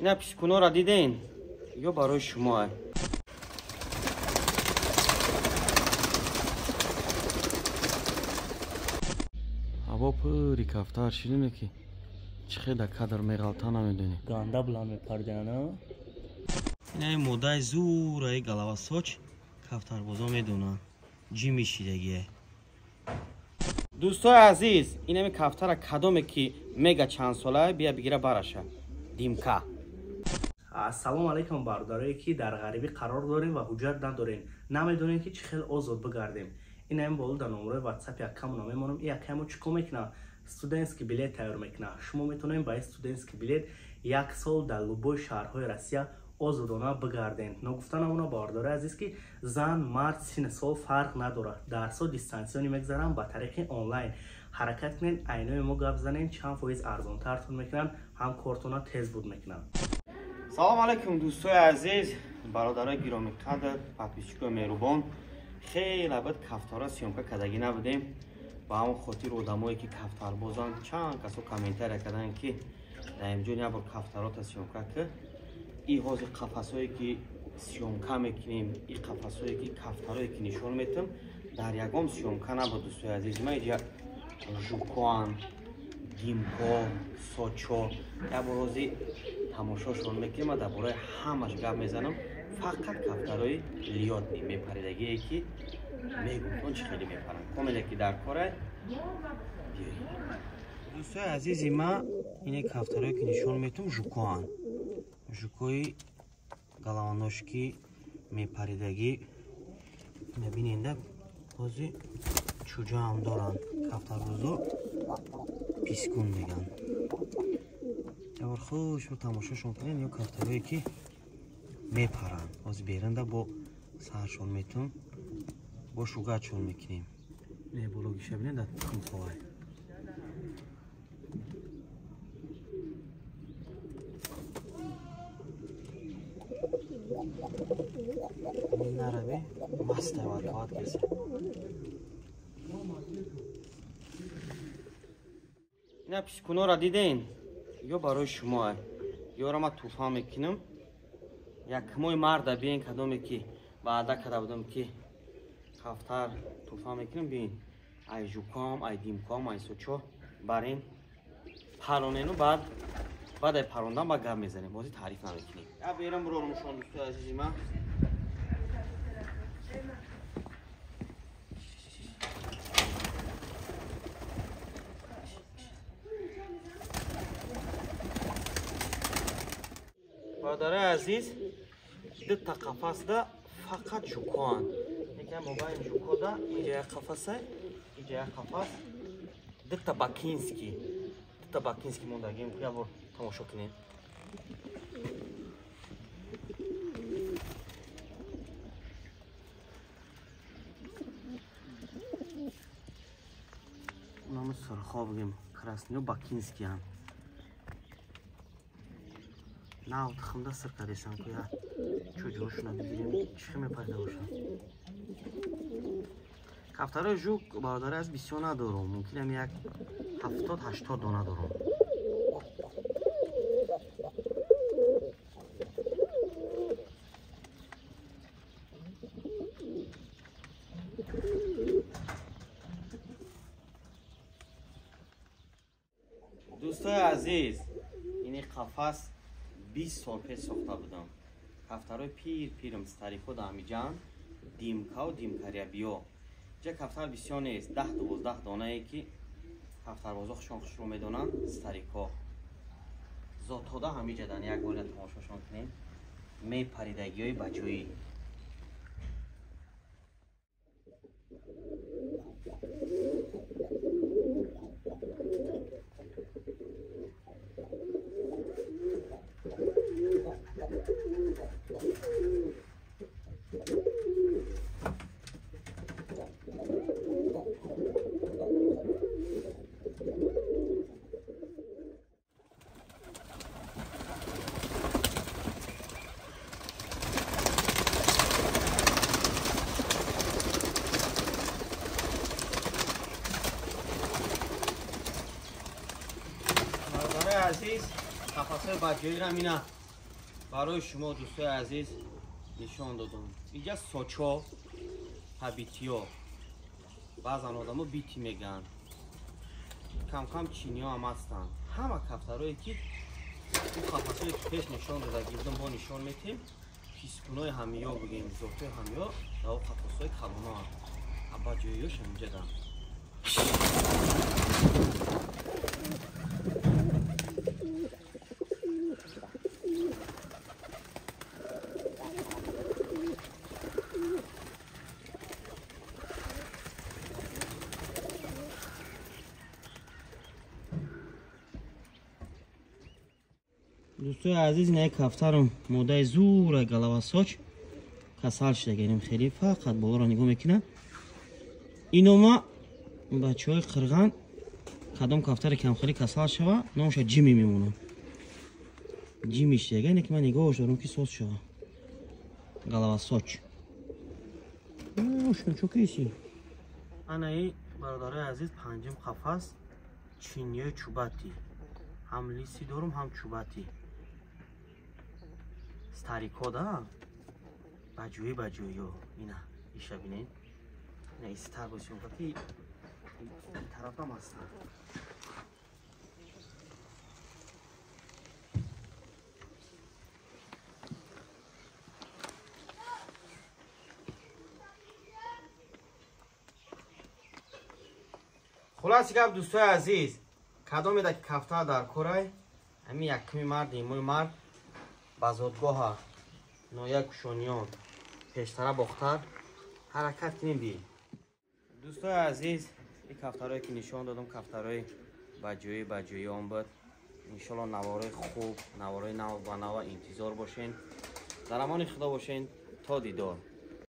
Ина пискунора диден? Ё барои шумо. Ҳаво пури кафтар ширине ки чӣ хел кадр меғалта намедонӣ. Ганда буланд мепардиана. Ина модаи зураи галавасоч кафтарбозо медонанд. Ҷи мешидагие. Дӯстои азиз, инами кафтара кадоме ки мега чанд сола бия бигира бараша. Димка. Ассалому алайкум бародарое ки дар ғарибӣ қарор дорем ва ҳуҷҷат надорем, намедонем ки чӣ хел озод бигардем. Ин боло дар номерои WhatsApp яккамона мемонам. И яккамо чӣ кор мекунад? Студентский билет тайёр мекунад. Шумо метавонед ба студентский билет як сол дар любой шаҳрҳои Россия озодона бигарден. Ногуфта намона бародарои азиз ки зан, мард, сину сол фарқ надорад. Дарсҳо дистанционӣ мегзаранд ба тариқи онлайн. Ҳаракат кунед, айнои мо гап занед, чанд фоиз арзонтартон мекунанд, ҳам кортона тез буд мекунанд. Салом алайкум дӯстои азиз, бародарои гиромиқадр, подписчикои меҳрубон. Хеле бад кафтара съёмка кардагӣ набудем. Ба ҳамон хотир одамое ки кафтарбозанд чанд касо комментария карданд ки дар инҷо як бор кафтарота съёмка кар. И ҳозир қафасое ки съёмка мекунем, и қафасое ки кафтарое ки нишон метам, дар ягон съёмка набуд дӯстои азиз. Ма иҷа жукоан, димко, сочо як бор ҳозир тамошошон мекунем ва дар бораи ҳамаш гап мезанам. Фақат кафтарои лётный мепаридагие ки мегӯм чӣ хеле мепаранд. Комеле ки дар кора биёед. Дӯстои азизи ма, ине кафтарое ки нишон метум жукоан. Жукои галаваношки мепаридагӣ. Мебиненда ҳозир чуҷаам доранд. Кафтарбозо пискун меган. Ябор хушро тамошошон кунед, ё кафтарое ки мепаранд. Ҳозир беранда бо саршон метум, бо шугачон мекунем. Не бологиша бинед дар тухмховай. Нараве мастай варкават кеса. Ина пискунора диден? Ё барои шумо. Ёра ма туфа мекунам. Якмои марда биен кадоме ки ваъда карда будам ки кафтар туфа мекунам, биен. Ай жуком, ай димком, ай сочо барин паронену баъд ай парондан ба гап мезанем. Бози таъриф намекунем. Я берам бурорумшон дӯстои азизи ман. Бародарои азиз, дута қафасда фақат жукоанд. Якам мобайн жукода инҷа як қафаса, инҷа як қафас, дута бакинский. Дута бакинский мондагим, як бор тамошо кунед. Унаму сурхо бигем, красниё бакинскиянд. Нав тухмда сир кардесам ки я чӯҷошона бигирем, чӣ хел мепайда бошад. Кафтарои жук бародари аз бисёр надорум, мумкинам як 70-80 дона дорум. Дӯстои азиз, ини қафас 20 сол пеш сохта будам. Кафтарои пир-пирам старико да ҳамиҷан, димкау димкарябиё. Инҷа кафтар бисёр нест, 10-12 донае ки кафтарбозо хушон хушро медонанд, старико. Зотода ҳамиҷадан, як бор тамошошон кунем. Мепаридагиҳои бачоӣ. Бародарои азиз, қафасҳои баҷоиро ина Барои шумо дӯстои азиз нишон додам. Инҷа сочо ҳабитиё. Баъзан одамо бити мегӯянд. Кам-кам чиниё ҳам ҳастанд. Ҳама кафтарое ки ӯ қафасое ки пеш нишон додагӣ будам бо нишон метем, пискунои ҳамиё бигем, зотои ҳамиё дар о қафасҳои калоноанд. Аба ҷоиёш ҳаминҷа. Дӯстои азиз, ина як кафтарам модаи зура галавасоч касал шуда гирем, хеле фақат болоро нигоҳ мекунам. Инома бачаҳои қирған кадом кафтаре кам хеле касал шава, номаша ҷими мемонам. Ҷими шудага, ине ки ман нигоҳш дорам ки соз шава. Галавасоч. Чо киси? Анаи бародарои азиз, панҷум қафас чиниёи чӯбати. Ҳам лиси дорум, ҳам чӯбати. Старико да баҷои баҷоиё ина иша бинед, ина истар босиёнка ки тарафам ҳастанд. Хулоси гап, дӯстои азиз, кадомеда ки кафтар дар корай, ҳамин якуми мард, имои мард ба зодгоҳа ноҳияи Кушониён, пештара Бохтар ҳаракат кунем би. Дӯстои азиз, ин кафтарое ки нишон додам, кафтарои баҷоӣ баҷоӣ он буд. Иншолло наворои хуб, наворои нав ба нава интизор бошен. Дар амони Худо бошен, то дидор.